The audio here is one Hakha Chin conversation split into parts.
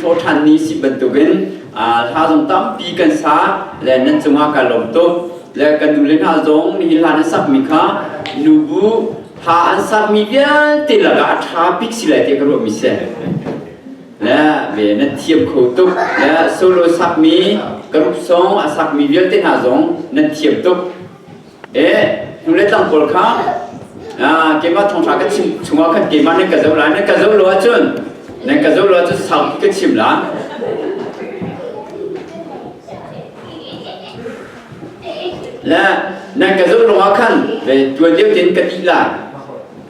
thawṭhan ni si bantukin hla zong tampi kan sa le nan cungah ka lawm tuk. Le kan nu le hna zong nihin hla nan sakmi kha nubu hla an sakmi vialte lakah a ṭha bik si lai tiah ka ruahmi si. Le ve nan thiam kho tuk. Le solo sakmi group song a sakmi vialte hna zong nan thiam tuk. E hnule tlang pawl kha keimah thawngṭha ka chim chungah khan keimah nan ka zoh lai nan ka zoh lo ahcun nan ka zoh lo ahcun saupi ka chim la. Le nan ka zoh lawngah khan ve tuan lio tein ka dih lai.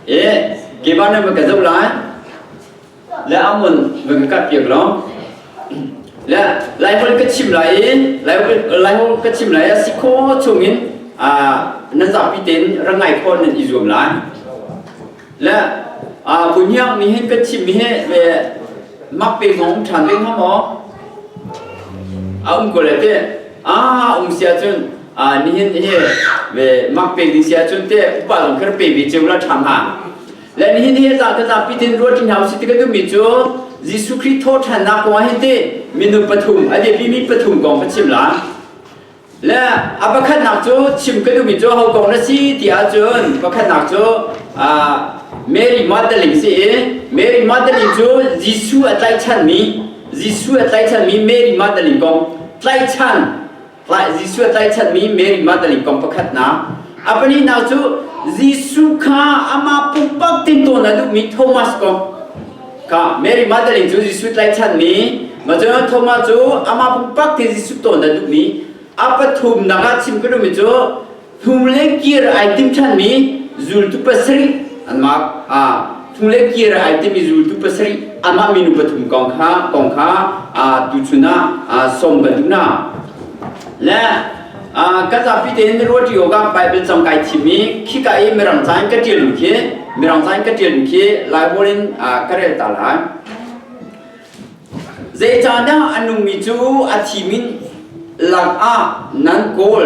E keimah nan ka zoh lai. Le amun va ka kap piak law. Le Laiholh ka chim lai i Laiholh ka chim lai a si kho chungin nan zapi tein rak ngai kho nan i zuam lai. Le bunhiang nih hin kan chim mi hi ve mak pe zong ṭhan ve hnga maw? A um ko le te. Ah um sia cun nihin hi ve mak pe ding sia cun te upa zong kher pe ve ceu la ṭha hnga. Le nihin hi za ka zapi tin ruat hna usih ti ka duhmi cu Jesuh Khrih thawhṭhannak kong ah hin ti minung pathum a biapimi pathum kong ka chim lai. Le a pakhatnak cu chim ka duhmi cu ho kong na si ti ahcun pakhatnak cu Mary Magdalene si i Mary Magdalene cu Jesuh a tlaihchanmi Jesuh a tlaihchanmi Mary Magdalene kong tlaihchan Jesuh a tlaihchanmi Mary Magdalene kong pakhatnak. A pahnihnak cu Jesuh kha amah pumpak tintawn a duhmi Thomas kong. Kha Mary Magdalene cu Jesuh tlaihchanmi, ma cun Thomas cu amah pumpak tin Jesuh tawn a duhmi. A pathumnak ah chim ka duhmi cu hnum le kir ai tim ṭhanmi zultu pasarih anmah hnum le kir ai timi zultu pasarih amah minu pathum kong kha kong kha tuchun ah sawm kan duh hna. Le kan zapi tein ruahṭi awkah Bible cang kai thim i khika i Mirang ca in ka ṭialmi khi Mirang ca in ka ṭialmi khi Laiholh in ka rel ta lai. Zeicahdah a nungmi cu a thimi lakah nan kawl?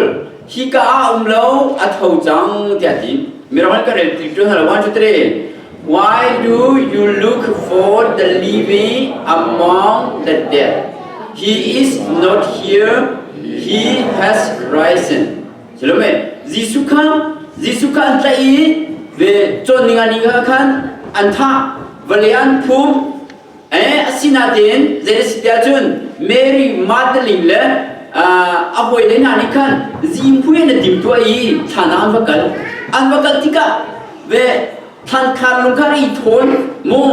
Hika ah um lo, a tho cang, tiah a ti. Mirang ka rel ti ṭun hna lo. 1, 2, 3. Why do you look for the living among the dead? He is not here, he has risen. Salome, Jesuh kha Jesuh kha an tlaih i ve cawn ninga ni khan an thah, vawlei an phum, Eh, asinain zei a si tiah cun Mary Magdalene le a hawile hna nih khan zingpui an i timtuah i thlan ah an va kal. An va kal tikah ve thlan khar lung kha ri thawn mu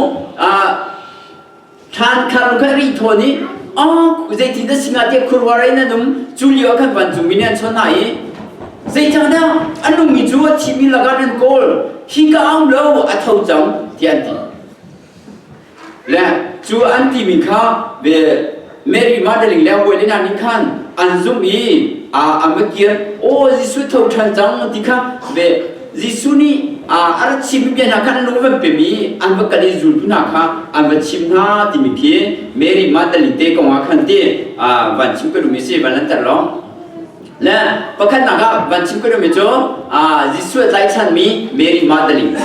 thlan khar lung kha ri thawn i zeitin dah singa tiah khurwar in an um cu lio ah khan vancungmi nih an chawnh hna i zeicahdah a nungmi cu a thimi lakah nan kawl hi ka um lo a tho cang tiah an ti. Le cu an timi kha ve Mary Magdalene le hawi le hna nih khan an zumh i an va kir. Aw Jesuh tho ṭhan cang ti kha ve Jesuh nih a rak chimmi bia hna kha an lung a van pem i an va kal i zultu hna kha an va chim hna timi khi Mary Magdalene te kong ah khan ti van chim ka duhmi si van lanter law. Le pakhatnak ah van chim ka duhmi cu Jesuh a tlaihchanmi Mary Magdalene.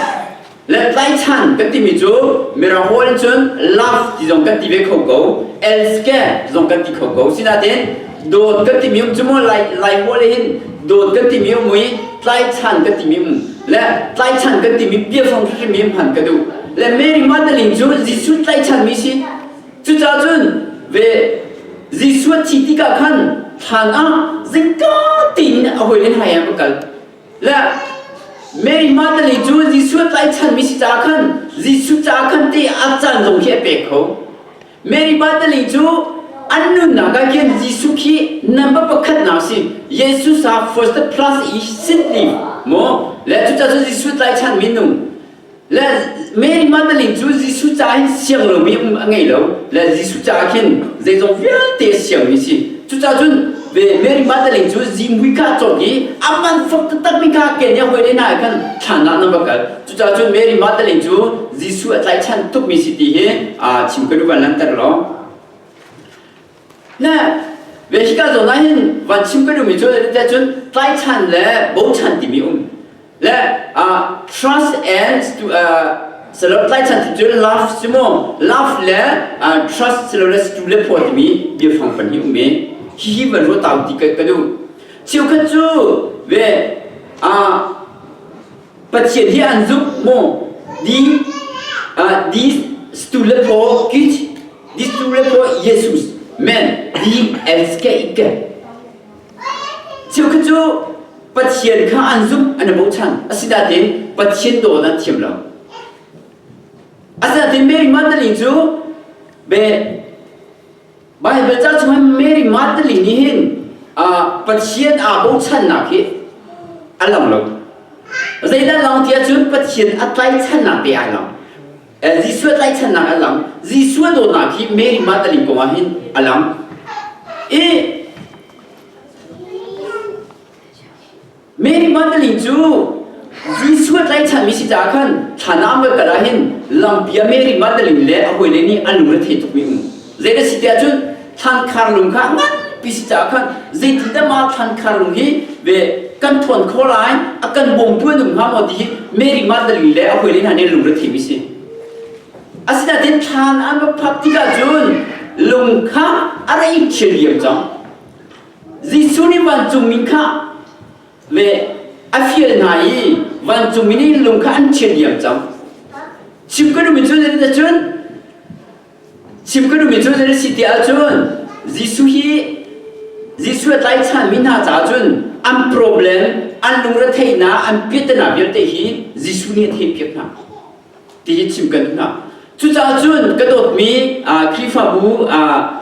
Le tlaichan kan timi cu Mirang holh in cun love ti zong kan ti ve kho ko, elske zong kan ti kho ko. Sinain dawt kan timi um cu mu lai lai holh hin dawt kan timi um i tlaichan kan timi um le tlaichan kan timi biafang hrim hrim hman ka duh. Le Mary Magdalene cu Jesuh tlaichan mi si. Cucaah cun ve Jesuh a thi tikah khan thlan ah zingka tein a hawile hna he an va kal. Le Mary Magdalene cu Jesuh a tlaihchanmi si caah khan Jesuh caah khan te a caan zong khi a pek kho. Mary Magdalene cu an nunnak ah khin Jesuh khi number pakhatnak si. Jesus sa first plus i simply mo le cucaah cun Jesuh tlaihchanmi nung le Mary Magdalene cu Jesuh caah hin siang lomi um a ngei lo le Jesuh caah khin zeizong vialte siangmi si cucaah cun ve Mary Magdalene cu zimhui kha cawk i a man fak taktakmi kha ken i a hawile hna khan thlan ah nan va kal cucaah cun Mary Magdalene cu Jesuh a tlaihchan tukmi si ti hi chim ka duh van lanter law le ve hika zawn ah hin van chim ka duhmi cu cun tlaihchan le bochan timi um le trust and to. Salo tlaichan ti cu love si mu. Love le trust silo le stu le phaw timi biafang pan hi um i hihi van ruah tau ti ka duh. Cheukhat cu ve Pathian hi an zumh mu. Di di stu le phaw kit di stu le phaw Jesus men di elske ikke. Cheukhat cu Pathian kha an zumh an i bochan. Asinain Pathian dawt an thiam lo. Asinain Mary Magdalene cu be Bible ca chung Mary Magdalene nih hin Pathian aa bochannak hi a lang lo. Zeidah lang ti ahcun Pathian a tlaichannak te ai lang. Jesuh a tlaichannak a lang. Jesuh a dawtnak hi Mary Magdalene kong ah hin a lang. I Mary Magdalene cu Jesuh a tlaichanmi si caah khan thlan ah an va kal ahhin lampi ah Mary Magdalene le a hawile nih an lungre thei tukmi um. Zei a si tiah cun thlankhar lung kha nganpi si caah khan zeitindah mah thlankhar lung hi ve kan thawn kho lai a kan bawmtu an um hnga maw ti hi Mary Magdalene le a hawile hna nih lungre theimi si. Asinain thlan an va phak tikah cun lung kha a rei thil liam cang. Jesuh nih vancungmi kha le a fial hna i vancungmi nih lung kha an ṭhial diam cang. Chim ka duhmi cu cun chim ka duhmi cu zei si ti ahcun Jesuh hi Jesuh a tlaichanmi hna caah cun an problem an lungretheihnak an piahtana vialte hi Jesuh nih a theihpiak hna. Ti hi chim kan hna. Cucaah cun ka dawtmi Khrihfabu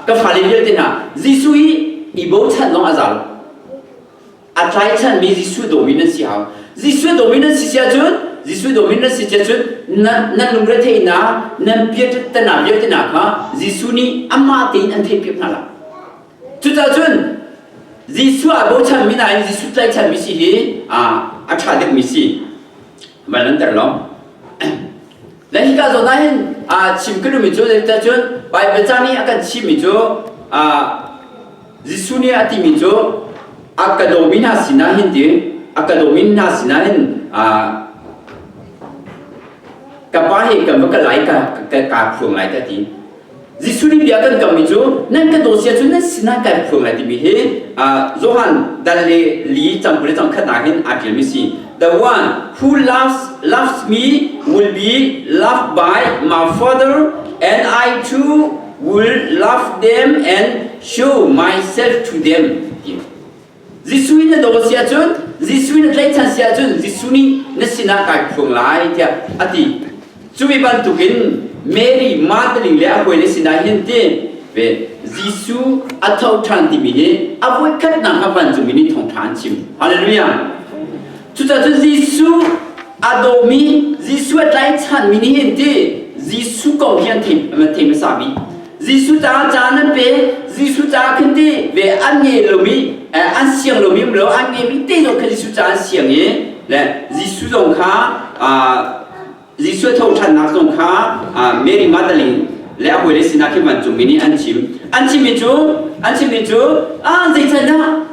ka fale vialte hna Jesuh hi i bochan lawng a za lo. A tlaichanmi Jesuh dawmi nan si hau. Jesuh dawmi nan si ahcun Jesuh dawmi nan si ahcun nan lungretheihnak nan piahtana vialte hna kha Jesuh nih amah tein an theihpiak hna lai. Cucaah cun Jesuh aa bochanmi nain Jesuh tlaichanmi si hi a ṭha deuhmi si. Van lanter lo. Le hika zawn ah hin chim ka duhmi cu cun Baibal ca nih a kan chimmi cu Jesuh nih a timi cu a ka dawmi hna sinah hin ti a ka dawmi hna sinah hin ka pa he kan va kal lai ka ka phuang lai ka ti. Jesuh nih bia kan kammi cu nan ka daw sia cun nan sinah kai phuang lai timi hi Johan dal le li cang kul le cang khatnak hin aa ṭialmi si. The one who loves loves me will be loved by my Father and I too will love them and show myself to them. Jesuh in na daw si ahcun Jesuh in na tlaihchan si ahcun Jesuh nih na sinah kai phuang lai tiah a ti. Cu ve bantukin Mary Magdalene le a hawile sinah hin ti ve Jesuh a tho ṭhan timi hi a voikhatnak a vancungmi nih thawngṭha an chim. Hallelujah. Cucaah cun Jesuh a dawmi Jesuh a tlaihchanmi nih hin ti Jesuh kong hi an thei thei hmasa bik. Jesuh caah caan an pe Jesuh caah khin ti ve an ngei lomi an siang lomi um lo an ngeimi te zong kha Jesuh caah an siang i le Jesuh zong kha Jesuh tho ṭhannak zong kha Mary Magdalene le a hawile sinah khin vancungmi nih an chim an chimmi cu an chimmi cu ah zeicandah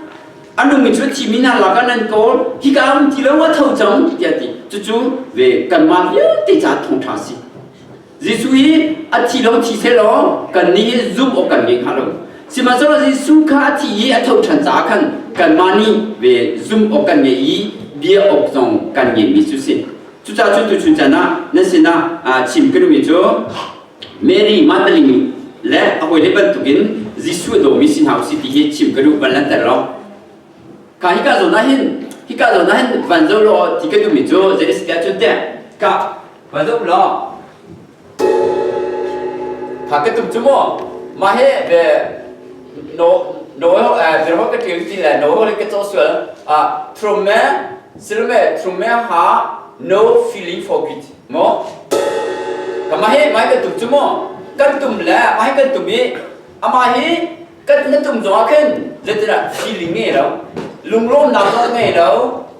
a nungmi cu thimi hna lakah nan kawl hika um ti lo a tho cang tiah ti cucu ve kanmah vialte caah thawngṭha si Jesuh hi a thi lo thi sehlaw kannih hi zumh awk kan ngei hnga lo. Sihmanhsehlaw Jesuh kha a thi i a tho ṭhan caah khan kanmah nih ve zumh awk kan ngei i bia awk zong kan ngeimi cu si. Cucaah cun tuchun caan ah nan sinah chim ka duhmi cu Mary Magdalene le a hawile bantukin Jesuh a dawmi si hna usih ti hi chim ka duh van lanter law. Ka hika zawn ah hin hika zawn ah hin van zo law ti ka duhmi cu zei a si tiah cun teh ka Va zoh law kha ka tum cu maw mah he ve no no eh ho ka ṭil ti le no ho le ka cawh sual ah thrum me silme thrum me ha no feeling for good maw ka mah he mai kan tum cu maw kan tum le mah he kan tum i amah hi kan na tum zong ah khin zeitinah feeling ngei lo lunglawmnak zong ngei lo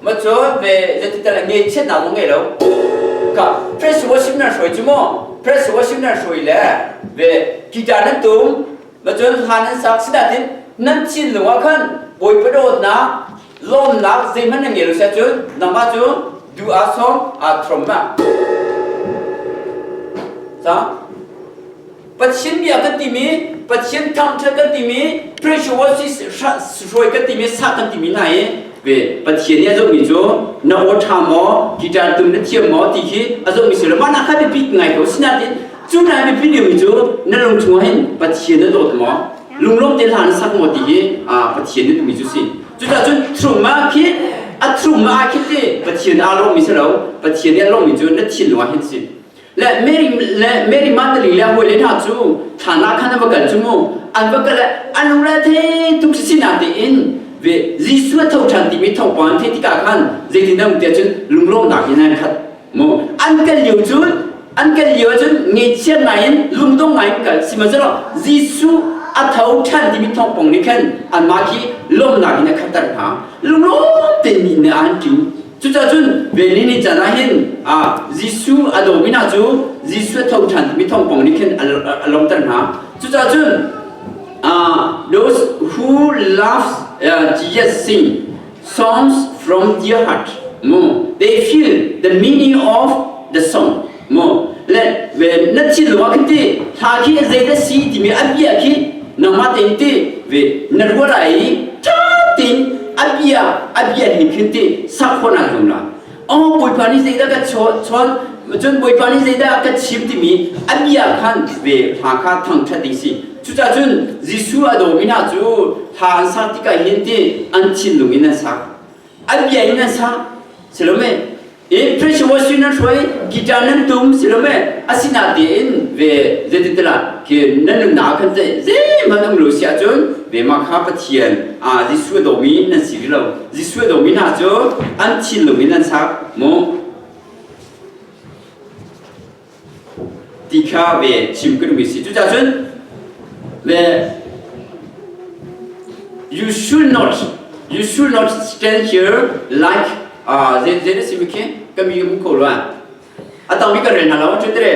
ma cun ve zeitinah ngeichiatnak zong ngei lo ka press worship nan hruai cu maw press worship nan hruai le ve guitar nan tum ma cun hla nan sak sinatin nan thinlung ah khan bawipa dawtnak lawmnak zeihmanh nan ngei lo sia cun nangmah cu du a song a throm ma. Sa Pathian bia kan timi, Pathian thangṭhat kan timi, praise worship hruai kan timi, sa kan timi hna hi ve Pathian nih a zohmi cu na aw ṭha maw, guitar tum na thiam maw ti khi a zohmi si lo. Mah nak kha biapi ngai ko. Sinain cu hna biapi deuhmi cu na lung chungah hin Pathian na dawt maw, lunglawm te hla na sak maw ti hi Pathian na duhmi cu si. Cucaah cun thrum ah khi a thrum ah khi ti Pathian aa lawmmi si lo. Pathian nih a lawmmi cu na thinlung ah hin si. Le Mary le Mary Magdalene le hawile hna cu thlan ah khan an va kal cu mu an va kal an lungre thei tuk si natein ve Jesuh a tho ṭhan timi thawngpang an theih tikah khan zeitindah um tiah cun lunglawmhnak in an khat mu an kal lio cun an kal lio cun ngaihchia ngai in lungdong ngai in kal sihmanhsehlaw Jesuh a tho ṭhan timi thawngpang nih khan anmah khi lawmhnak in a khatter hna lunglawm tein mi nih an ṭin Cucaah cun ve ni ni caan ah hin Jesuh a dawmi hna cu Jesuh a tho ṭhan timi thawngpang nih khin a lawmter hna. Cucaah cun those who love Jesus sing songs from their heart. Mu they feel the meaning of the song. Mu le ve na thinlung ah khin ti hla khi zeidah si timi a bia khi nangmah tein ti ve na ruah lai i ṭha tein a bia a bia ning khin ti sak khawh naa zuam la oh Bawipa nih zeidah ka chawn cun Bawipa nih zeidah ka chim timi a bia khan ve hla kha thangṭhat ding si cucaah cun Jesuh a dawmi hna cu hla an sak tikah hin ti an thinlung in an sak an bia in an sak silome in preach worship nan hruai guitar nan tum silome asinatein ve zeititila khi nan nunnak khan te zeihmanh um lo si ahcun ve ma kha Pathian a Jesuh dawmi nan si rih lo Jesuh dawmi hna cu an thinlung in an sak mu ti kha ve chim ka duhmi si cucaah cun ve you should not you should not stand here like zei zei na si mi khi ka mi um ko lo a tang mi kan rel hna lo cu tere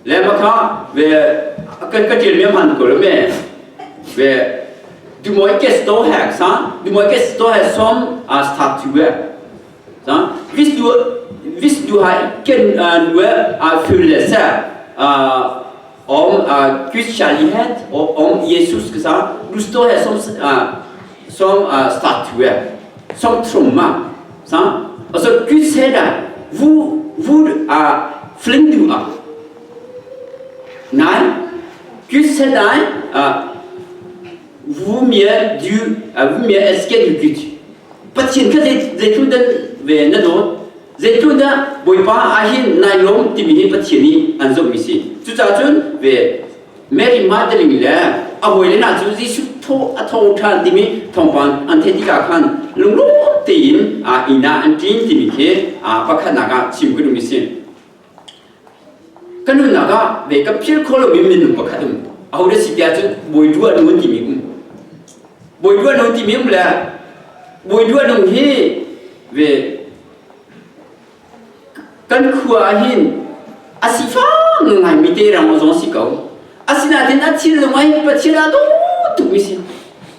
le ma kha ve kan ka tial mi hman ko lo me ve Du må ikke stå her, sant? Du må ikke stå her som uh, statue. Sant? Hvis du, hvis du har ikke noe uh, følelse uh, om uh, Guds kjærlighet og om Jesus, ikke sant? Du står her som, uh, som uh, statue, som tromme. Sant? Altså, Gud ser deg. Hvor, hvor uh, flink du er. Nei, Gud ser deg. Uh, hvor mye du hvor mye elsker du Gud? Pathian kha zeitluk dah ve na dawt? Zeitluk dah Bawipa ahhin nai lawm timi hi Pathian nih an zohmi si. Cucaah cun ve Mary Magdalene le a hawile hna cu Jesuh thaw a tho ṭhan timi thawngpang an theih tikah khan lunglawm tein inn ah an ṭin timi khi pakhatnak ah chim ka duhmi si. Ka nunnak ah ve ka philh kho lomi minung pakhat um. Aho dah si tiah cun Bawi Dua Nu timi um. Bawi Dua Nu timi um le Bawi Dua Nung hi ve kan khua ah hin a sifang ngaimi te rang zong si ko. Asinain a thinlung ah hin Pathian a daw tukmi si.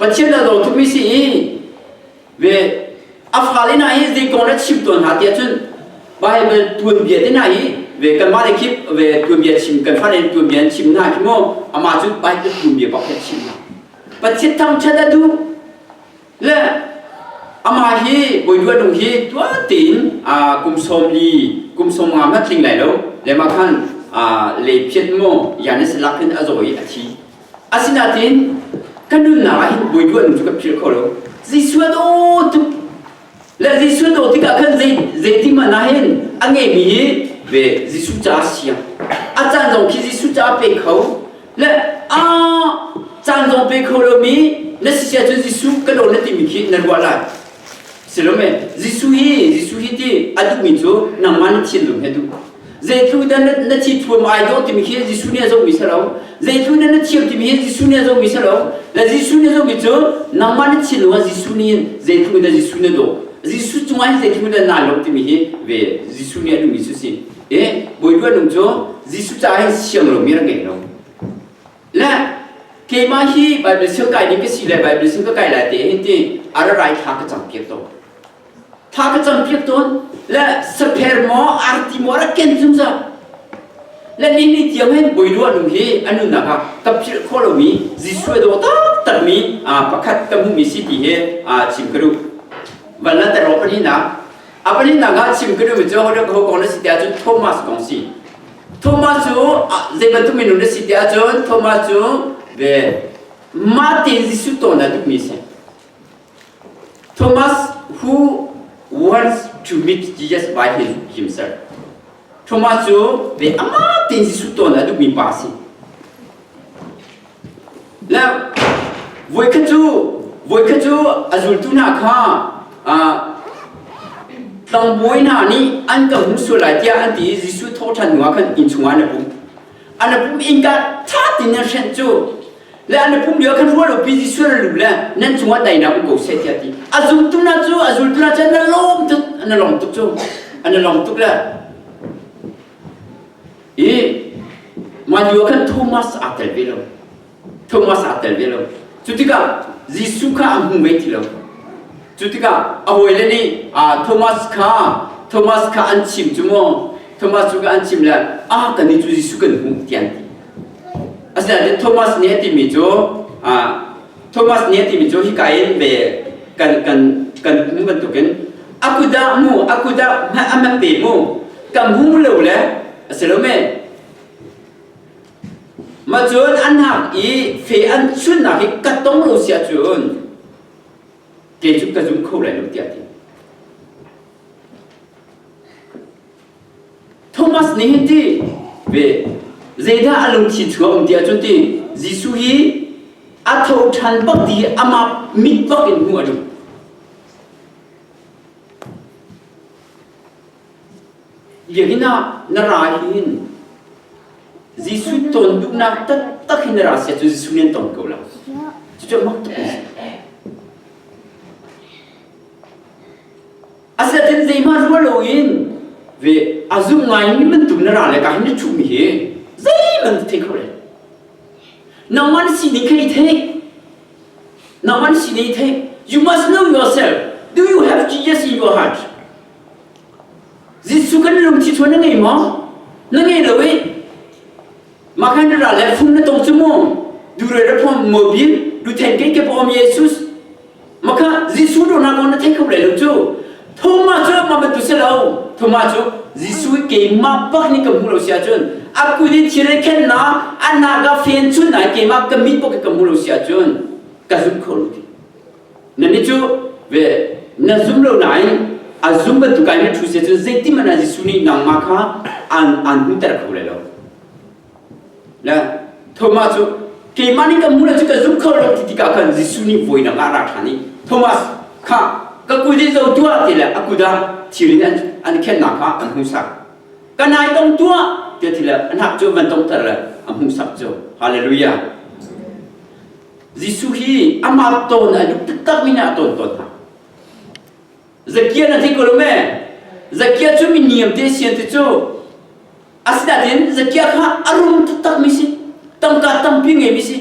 Pathian a daw tukmi si i Ve a fale hna hi zei kong na chim tawn hna tiah cun Bible tuanbia te hna hi ve kanmah le khi ve tuanbia chim kan fale tuanbia an chim hna khi mu amah cu Bible tuanbia bak he chim hna Pathian thangṭhat a duh le amah hi Bawi Duah Nung hi tuan tein kum 40 kum 50 hmanh tling lai lo le mah khan leiphiat mu Yanis lak in a zaw i a thi Asinain ka nunnak ah hin Bawi duah cu ka philh kho lo. Jesuh a daw tuk. Le Jesuh a daw tikah khan zei zeiti hmanh ah hin a ngeimi hi ve Jesuh caah siang. A caan zong khi Jesuh caah pe kho. Le a caan zong pe kho lomi na si sia cun Jesuh ka daw na timi khi na ruah lai. Silome Jesuh hi Jesuh hi ti a duhmi cu nangmah na thinlung he duh. Zeitluk dah na thi thuam ai dawh timi khi Jesuh nih a zohmi si lo. Zeitluk dah na thiam timi hi Jesuh nih a zohmi si lo. Le Jesuh nih a zohmi cu nangmah na thinlung ah Jesuh nih zeitluk dah Jesuh na dawh. Jesuh cungah hin zeitluk dah naa lawm timi hi ve Jesuh nih a duhmi cu si. E Bawipa nung cu Jesuh caah hin siang lomi rak ngei lo. Le keimah hi Bible siang kai ding ka si le Bible siang ka kai lai te hin ti a ra rai thla ka cam piak to. Thla ka cam piak tawn le sapher maw arti maw rak ken zungzal. Le ni ni tiang hin Bawiduah nu hi a nunnak ah ka philh khawh lomi Jesuh a daw taktakmi pakhat ka hmuhmi si ti hi chim ka duh. Van la ter awk pahnihnak. A pahnihnak ah chim ka duhmi cu ho ho kong na si tiah cun Thomas kong si. Thomas cu zei bantuk minung na si tiah cun Thomas cu ve mah tein Jesuh tawn a duhmi si. Thomas who wants to meet Jesus by his, himself. Thomas cu ve amah tein Jesuh tawn a duhmi pa a si. Le voikhat cu voikhat cu a zultu hna kha tlangbawi hna nih an ka hmu sual lai tiah an ti i Jesuh thawhṭhan hnuah khan inn chungah an i pum. An i pum innka ṭha tein an hrenh cu le an i pum lio khan ruah lopi Jesuh na lu le nan cungah daihnak um ko seh tiah a ti. A zultu hna cu a zultu hna cu an i lawm tuk an i lawm tuk cu an i lawm tuk le i mah lio khan Thomas aa tel ve lo. Thomas aa tel ve lo. Cu tikah Jesuh kha a hmu ve ti lo. Cu tikah a hawile nih Thomas kha Thomas kha an chim cu maw Thomas cu an chim le ah kan nih cu Jesuh kan hmuh tiah an ti. Asinain Thomas nih a timi cu Thomas nih a timi cu hika in ve kan kan kan hmu bantukin a kut ah mu a kut ah a mat pe mu ka hmu lo le a si lo me ma cun an hak i fe an chunnak hi ka tong lo sia cun ke cu ka zum kho lai lo tiah ti Thomas nih hin ti ve zeidah a lungthin chungah um ti ahcun ti Jesuh hi a tho ṭhan bak ti amah mit bak in hmuh a duh. Biakinn ah na ra hin Jesuh ton duhnak taktak hin na ra sia cu Jesuh nih an ton ko la. Cucu mak tuk a si. Asinain zeihmah ruah loin ve a zum ngaimi bantuk na ra le ka hin na ṭhuhmi hi zeihmanh na thei kho lo. Nangmah na sining kha i thei. Nangmah na sining i thei. You must know yourself. Do you have Jesus in your heart? Jesuh kan lungthi chuan na ngei maw? Na ngei lo i mah khan na ra le fung na tong cu mu. Du re ra phom mobil du then ke ke pom Jesus Maka Jesuh dawtnak kong na thei kho lai lo cu. Thomas cu mah bantuk si lo. Thomas cu Jesuh keimah bak nih ka hmu lo si ahcun a kut in thir in khen na a nak ah fen chun na keimah ka mit bak ka hmu lo si ahcun ka zum kho lo ti. Na nih cu ve na zum lo nain a zum bantuk ai na thu si ahcun zeitin ah Jesuh nih nangmah kha an an hmuter kho lai lo. Le Thomas cu keimah nih ka hmu lo cu ka zum kho lo ti tikah khan Jesuh nih voi dang ah a ra ṭhan i Thomas kha ka kut in zo tuah ti le a kut ah thir in an khennak kha an hmuhsak. Ka nai tong tuah tiah ti le a hnak cu van tongter le a hmuhsak cu. Hallelujah. Jesuh hi amah tawn a duh taktakmi nih a tawn tawn hna. Zakia na thei ko lo me? Zakia cu mi niam te sian te cu Asinain Zakia kha a rum taktakmi si, tangka tampi ngeimi si.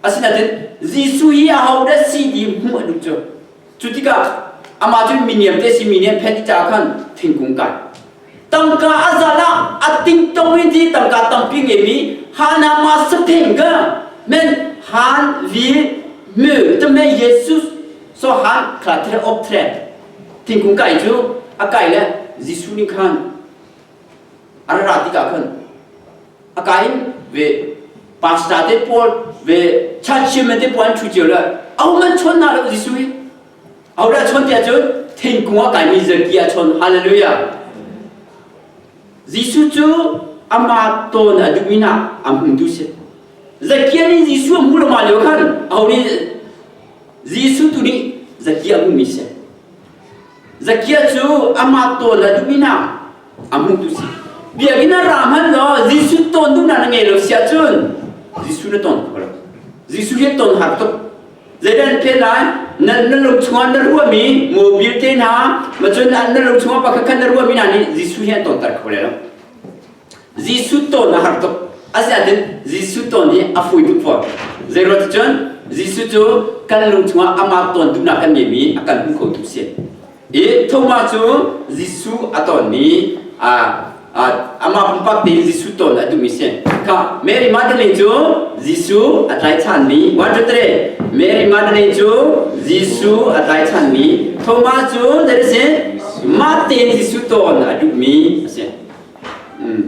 Asinain Jesuh hi ahodah si ti hmuh a duh cu. Cu tikah amah cu mi niam te si mi nih an phen ti caah khan thingkung kai. Tangka a zal ah a tingtong in ti tangka tampi ngeimi hana ma sapheng ka men han vi mö te me Jesus so han kla tre op tre thingkung kai cu a kai le Jesuh nih khan a ra tikah khan a ka in ve pastor te pawl ve church chairman te pawl an ṭhu cio le ahohmanh chawn hna lo Jesuh hi ahodah chawn tiah cun thingkung ah kaimi zerki ah chawn hallelujah Jesuh cu amah tawn a duhmi hna a hmutu si Zakia nih Jesuh a hmu lo ma lio khan aho nih Jesuh tu nih Zakia a hmumi si Zakia cu amah tawn a duhmi hna a hmutu si. Biakinn ah ra hmanh law Jesuh tawn duhnak na ngei lo si ahcun Jesuh na tawn kho lo. Jesuh hi tawn har tuk. Zeidah an phen lai? Na, na lung chungah na ruahmi mobil te hna, ma cun na lung chungah pakhat khat na ruahmi hna nih Jesuh hi an tawnter kho lai lo. Jesuh tawn a har tuk. Asinain Jesuh tawn hi a fawi tuk fawn. Zeiruang cun Jesuh cu kan lung chungah amah tawn duhnak kan ngeimi a kan hmu khotu si. I Thomas cu Jesuh a tonmi amah pumpak tein Jesuh ton a duhmi si. Kha Mary Magdalene cu Jesuh a tlaichanmi 1 2 3 Mary Magdalene cu Jesuh a tlaichanmi Thomas cu zei si mah tein Jesuh ton a duhmi a si. Mm.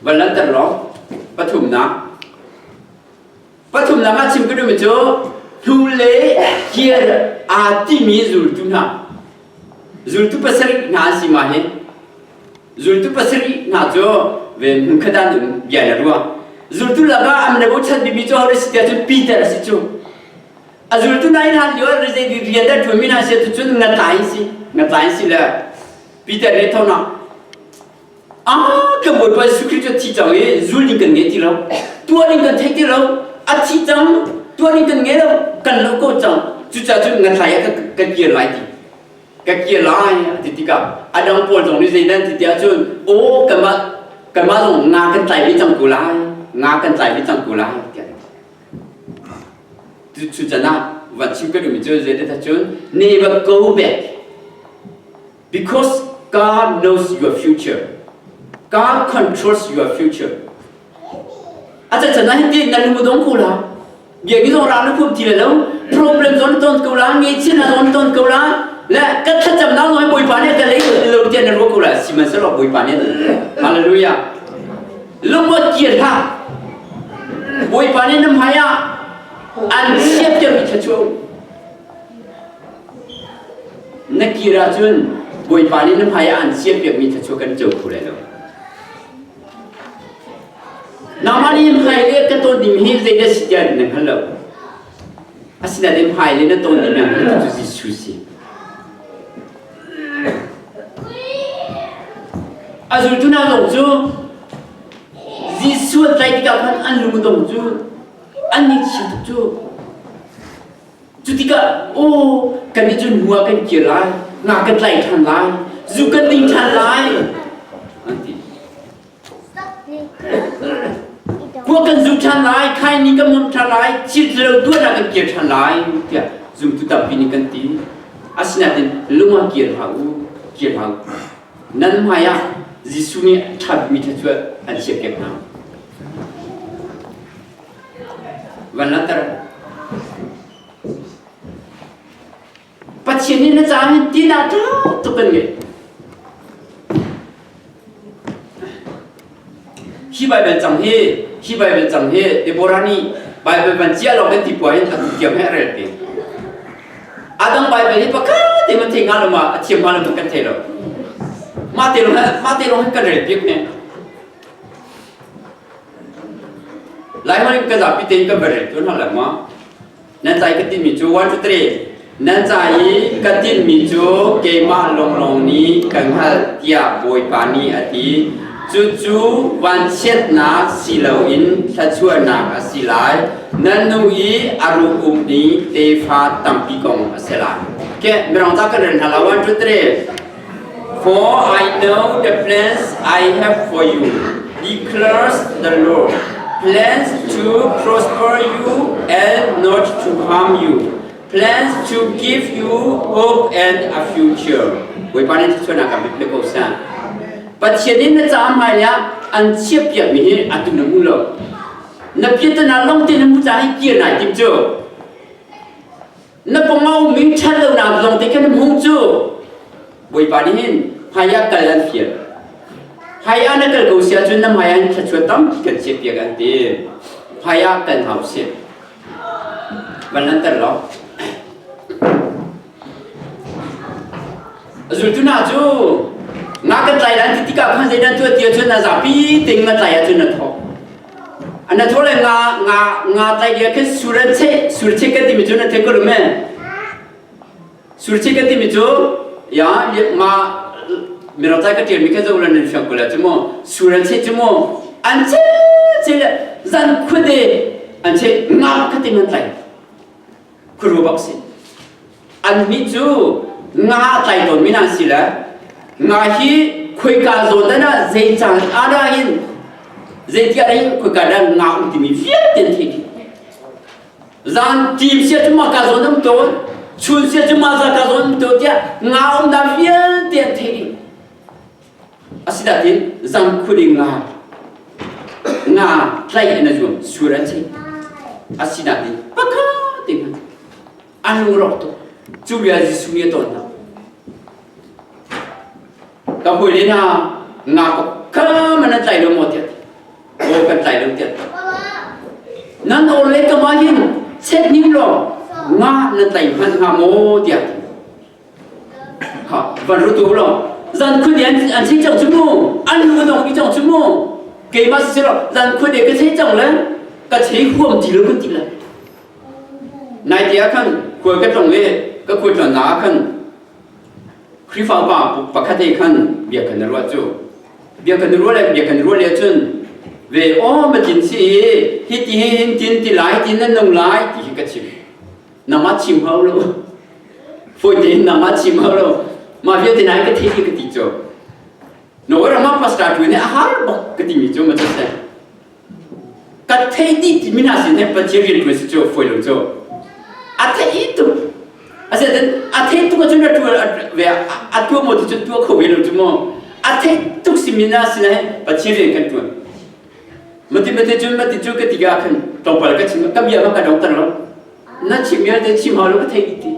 Van lanter law pathumnak Pathumnak ah chim ka duhmi cu hnu le kir aa timi zultu hna zultu pasarih hna an si ma hi zultu pasarih hna cu ve hmunkhat ah an bia na ruah zultu lakah an le bochan bimi cu ho si tiah cun Peter a si cu a zultu na in han lio zei rian dah ṭuanmi hna si cun ngatlai si ngatlai si le Peter nih thona Ah, kan Bawipa Jesuh Khrih cu a thi cang i zul ding kan ngei ti lo. Tuah ding kan thei ti lo. A thi cang, tuah ding kan ngei lo. Kan lo ko cang. Cucaah cun ngathlai ah ka kir lai ti. Ka kir lai ti tikah a dang pawl zong nih zeidah ti tiah cun aw kanmah kanmah zong nga kan tlai ve cang ko lai. Nga kan tlai ve cang ko lai tiah. Cucan ah van chim ka duhmi cu zeidah cun never go back. Because God knows your future. God controls your future. A ca chan ah hin na lung dong ko la. Bia ki zong ra na khum ti le lo. Problem zon ton ko la, nge chin na zon ton ko la. Le ka thlacam na zong Bawipa nih ka lei lo tiah na ruah ko la. Sihmanhsehlaw Bawipa nih Hallelujah. Lungwat kir hlah. Bawipa nih na hmai ah an siap tiang i thluachuah Na kir ahcun Bawipa nih na hmaiah an chiahpiakmi thluachuah kan co kho lai lo. Nangmah nih hmai le ka tawn ding hi zeidah si tiah na hngal lo. Asinain hmai le na tawn ding ah cu Jesuh si. A zultu hna zong cu Jesuh an tlaih tikah khan an lungdong cu an nih tuk cu Cu tikah aw kan nih cun hnu ah kan kir lai, nga kan tlai ṭhan lai, zu kan ding ṭhan lai an ti. Khua kan zu ṭhan lai, khaini kan mom ṭhan lai, thil lo tuan ah kan kir ṭhan lai tiah zumtu tampi nih kan ti. Asinain lung ah kir hlah u, kir hlah u. Nan hmai ah Jesuh nih a ṭhatmi thluachuah an chiahpiak hna. Van langhter. Pathian nih na caah hin tinak ṭha tuk kan ngei. Hi Baibal cang hi, hi Baibal cang hi Deborah nih Baibal van cia lawng kan ti puai in atu tiang he a rel pe. Adang Baibal hi pakhat te man thei hnga lo ma a thiam hnga lo kan thei lo. Mah te lawng mah te lawng kan rel piak ne. Laiholh in ka zapi tein ka va rel tawn hna lai ma? Nan ca i ka tinhmi cu 1 to 3 Nan ca i ka tinhmi cu keimah lawnglawng nih ka hngalh tiah Bawipa nih a ti. Cucu vanchiatnak si loin thluachuahnak a si lai. Nan nu i a ruh ummi tefa tampi kong a si lai. Okay, mirang ca kan rel hna la 1 to 3 For I know the plans I have for you, declares the Lord. Plans to prosper you and not to harm you. Plans to give you hope and a future. Bawipa nih thluachuahnak kan pe ko seh. Pathian nih na caah hmai ah an chiahpiakmi hi atu na hmu lo. Na piatana lawng te na hmu caah hi kir nai tim cu. Na pawng min ṭhat lonak zong te khan hmu cu Bawipa nih hin hmaiah kal an fial. Hmaiah na kal ko si ahcun na hmaiah hin thluachuah tampi kan chiahpiak an ti. Hmaiah kal hna usih. Van lanter law. A zultu hna cu nga kan tlai lan ti tikah khan zeidah tuah ti ahcun a zapi ting na tlai ahcun na thawk. Ana tho le nga nga nga tlai dia khin suran che sur che ka timi cu na thei ko lo men. Sur che ka timi cu ya ma miro tlai ka tial mi kha zo lan nan fiang ko la cu mu suran che cu mu an che che le zan khuade an che nga ka ti man tlai khuaruah bak si. Annih cu nga a tlai tawnmi hna an si le nga hi khoika zawn dan ah zei caan ah dah hin zeitiah dah hin khoika dah nga um timi vialte an theih dih. Zan tim sia cu mah ka zawn um tawn, chun sia cu mah za ka zawn um tawn tiah nga umnak vialte an theih dih. Asinain zang khuling nga nga tlaih in a zuam sur an si. Asinain pakhat te hmanh an lungrawk tuk. Cu bia Jesuh nih a tawn hna. Ka hawile hna nga kha man an tlai lo maw tiah aw kan tlai lo tiah nan aw le kam ah hin chet ning law nga nan tlai hmanh hnga maw tiah Ha, van rutu lo. Zan khun an an thei cang chu mu. An lu dong bi cang chu mu. Keimah si lo zan khun e ka thei cang le ka thei huam ti lo kan ti le. Nai te ah khan khual ka tlong le ka khual tlawn na ah khan Khrihfa upa pakhat he khan bia kan ruah cu. Bia kan ruah le bia kan ruah le cun ve aw ma tin si hi ti hin tin ti lai tin nan nung lai ti hi ka chim. Nangmah chim hau lo. Fawi tein nangmah chim hau lo. Mah vialte nai ka thei ka ti cu. No ram pastor tu nih a har bak ka timi cu ma cu se. Ka thei ti ti mina sin he Pathian rian tuan si cu fawi lo cu. A thei tuk. Asinain a thei tuk ahcun a tuan ve a tuah maw ti cun tuah kho ve lo cu mu. A thei tuk si mina sin he Pathian rian kan tuan. Mati mati cun mati cu ka ti ah khan tlawmpal ka chim ka bia ma ka dong ter lo. Na chim vialte chim hau lo ka thei ti.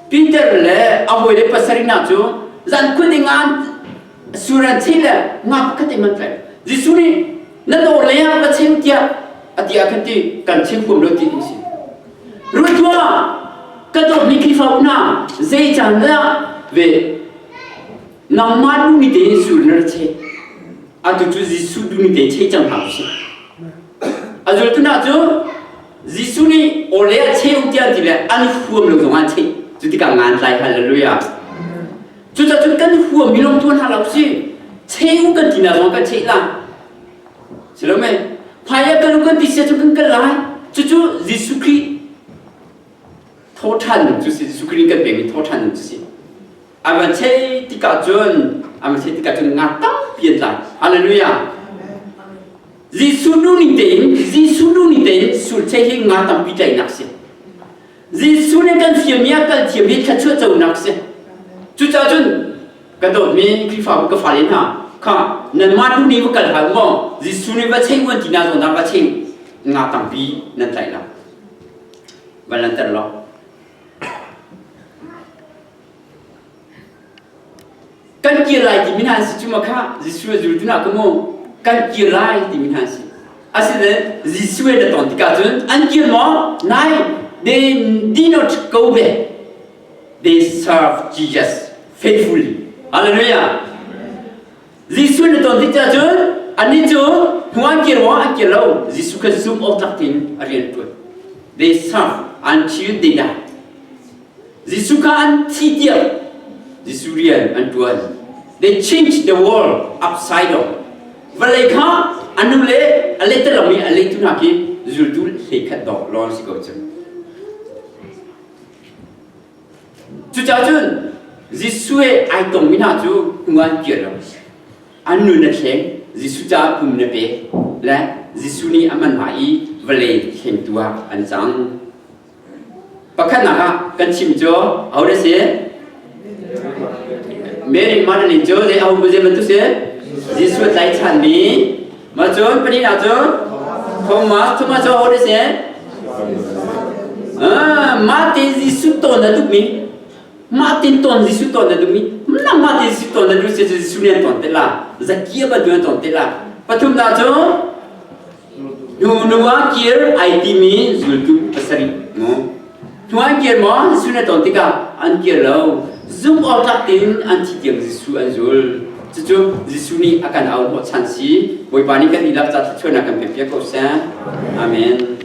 Peter le a hawi le pasarih hna cu zan khun ding ah suran chin le nga pakhat in man tlai. Jesuh nih na dawr lei ah va chim tiah a ti ah khan ti kan chim huam lo ti an si. Ruat ka dawtmi Khrihfabu hna zei caan dah ve Nangmah duhmi tein sur na ra cheh. Atu cu Jesuh duhmi tein cheh cang hna usih. A zultu hna cu Jesuh nih aw le a cheh u tiah ti le an huam lo zong an cheh. Cu tikah ngan tlai hallelujah. Cucaah cun kan huam mi lawng tuan hna lo si. Cheh u kan ti na zong kan cheh la. Si lo mei? Hmai ah kal u kan ti sia cu kan kal lai. Cucu Jesuh Khrih thawṭhan cu si Jesuh Khrih kan pekmi thawṭhan cu si. A van chei tikah cun a van chei tikah cun nga tampi an tlai. Hallelujah. Jesuh duhning tein Jesuh duhning tein sulchei hi nga tampi tlaihnak si. Jesuh nih kan fialmi ah kal thiam hi thluachuah conak si. Cucaah cun ka dawtmi Khrihfabu ka fale hna kha nanmah duhning va kal hlah u maw Jesuh nih va chei uan ti na zawn ah va chei nga tampi nan tlaih lai. Van lanter law. Kan kir lai timi hna an si cu ma kha Jesuh a zultu hna ka mu kan kir lai timi hna an si. Asinain Jesuh he na ton tikah cun an kir maw? Nai they did not go back. They serve Jesus faithfully. Hallelujah. Jesuh na ton tik cun annih cu hnu an kir maw an kir lo. Jesuh kha zumh awk tlak tein a rian ṭuan. They serve until they die. Jesuh kha an thi tiang Jesuh rian an ṭuan. They change the world upside down. Vawlei kha a nu le a lehtalam i a lehtu hna khi zultu hleikhat dawh lawng si ko cu. Cucaah cun Jesuh he ai tongmi hna cu hnu an kir lo. An nun a thleng, Jesuh caah pum na pek le Jesuh nih a hman hna i vawlei thlengtu ah an cang. Pakhatnak ah kan chim cu aho dah si? Mary Magdalene cu zei aho zei bantuk si? Jesuh tlaichanmi. Mah cun pahnihnak cu Thomas Thomas cu aho dah si? Ah, mah te Jesuh tawn a duhmi mah tin tawn Jesuh tawn a duhmi nangmah te Jesuh tawn na duh si Jesuh nih an tawn te la Zakia bantuk an tawn te la pathumnak cu Hnu ah kir ai timi zultu pasarih mu. Hnu an kir maw Jesuh na ton tikah an kir lo. Zumh awk tlak tein an thi tiang Jesuh an zul. Cucu Jesuh nih a kan au hnawhchan si. Bawipa nih kan dihlak ca thluachuahnak kan pek piak ko seh. Amen.